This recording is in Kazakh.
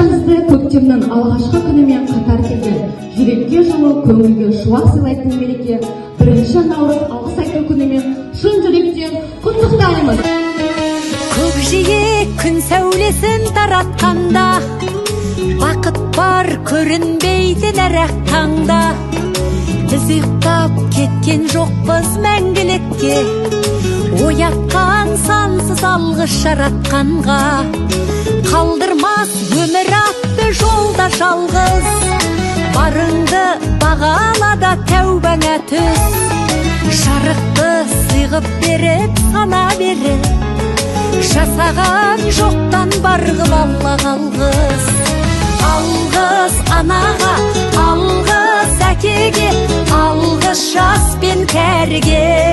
Баршаңызды көктемнің алғашқы күнімен қатар келген, жүрекке жылу, көңілге шуақ сыйлайтын мереке, 1 наурыз алғыс айту күнімен шын жүректен құттықтаймыз! Көкжиек күн сәулесін таратқанда, бақыт бар көрінбейтін әр ақ таңда. Біз ұйықтап кеткен жоқпыз мәңгілікке, оятқан сансыз алғыс жаратқанға. Қалдырмас өмір атты жолда жалғыз, барыңды бағала да тәубаңа түс. Жарықты сыйғып беріп, сана беріп, жасаған жоқтан бар қып Аллаға алғыс. Алғыс анаға, алғыс әкеге, алғыс жас пен кәріге.